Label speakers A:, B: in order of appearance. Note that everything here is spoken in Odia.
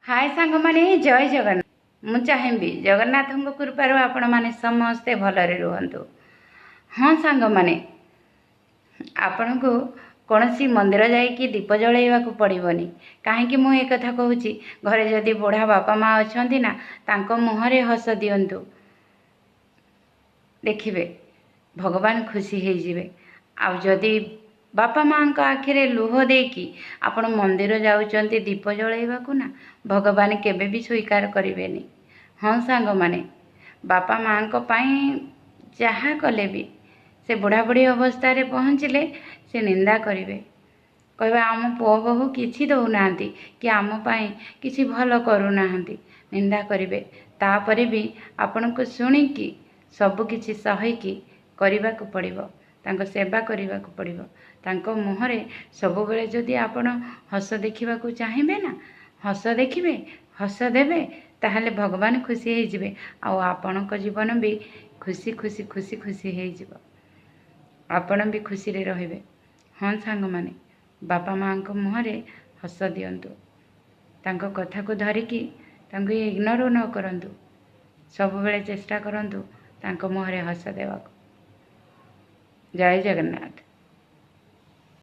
A: ହାଏ ସାଙ୍ଗମାନେ, ଜୟ ଜଗନ୍ନାଥ। ମୁଁ ଚାହିଁବି ଜଗନ୍ନାଥଙ୍କ କୃପାରୁ ଆପଣମାନେ ସମସ୍ତେ ଭଲରେ ରୁହନ୍ତୁ। ହଁ ସାଙ୍ଗମାନେ, ଆପଣଙ୍କୁ କୌଣସି ମନ୍ଦିର ଯାଇକି ଦୀପ ଜଳାଇବାକୁ ପଡ଼ିବନି। କାହିଁକି ମୁଁ ଏ କଥା କହୁଛି? ଘରେ ଯଦି ବୁଢ଼ା ବାପା ମା ଅଛନ୍ତି ନା, ତାଙ୍କ ମୁହଁରେ ହସ ଦିଅନ୍ତୁ, ଦେଖିବେ ଭଗବାନ ଖୁସି ହେଇଯିବେ। ଆଉ ଯଦି ବାପା ମାଆଙ୍କ ଆଖିରେ ଲୁହ ଦେଇକି ଆପଣ ମନ୍ଦିର ଯାଉଛନ୍ତି ଦୀପ ଜଳାଇବାକୁ ନା, ଭଗବାନ କେବେ ବି ସ୍ୱୀକାର କରିବେନି। ହଁ ସାଙ୍ଗମାନେ, ବାପା ମାଆଙ୍କ ପାଇଁ ଯାହା କଲେ ବି ସେ ବୁଢ଼ାବୁଢ଼ୀ ଅବସ୍ଥାରେ ପହଞ୍ଚିଲେ ସେ ନିନ୍ଦା କରିବେ, କହିବେ ଆମ ପୁଅ ବୋହୂ କିଛି ଦେଉନାହାନ୍ତି କି ଆମ ପାଇଁ କିଛି ଭଲ କରୁନାହାନ୍ତି, ନିନ୍ଦା କରିବେ। ତାପରେ ବି ଆପଣଙ୍କୁ ଶୁଣିକି ସବୁକିଛି ସହିକି କରିବାକୁ ପଡ଼ିବ, ତାଙ୍କ ସେବା କରିବାକୁ ପଡ଼ିବ। ତାଙ୍କ ମୁହଁରେ ସବୁବେଳେ ଯଦି ଆପଣ ହସ ଦେଖିବାକୁ ଚାହିଁବେ ନା, ହସ ଦେଖିବେ, ହସ ଦେବେ, ତାହେଲେ ଭଗବାନ ଖୁସି ହେଇଯିବେ ଆଉ ଆପଣଙ୍କ ଜୀବନ ବି ଖୁସି ଖୁସି ଖୁସି ଖୁସି ହେଇଯିବ, ଆପଣ ବି ଖୁସିରେ ରହିବେ। ହଁ ସାଙ୍ଗମାନେ, ବାପା ମାଆଙ୍କ ମୁହଁରେ ହସ ଦିଅନ୍ତୁ, ତାଙ୍କ କଥାକୁ ଧରିକି ତାଙ୍କୁ ଇଗ୍ନୋର ନ କରନ୍ତୁ, ସବୁବେଳେ ଚେଷ୍ଟା କରନ୍ତୁ ତାଙ୍କ ମୁହଁରେ ହସ ଦେବାକୁ। ଜୟ ଜଗନ୍ନାଥ।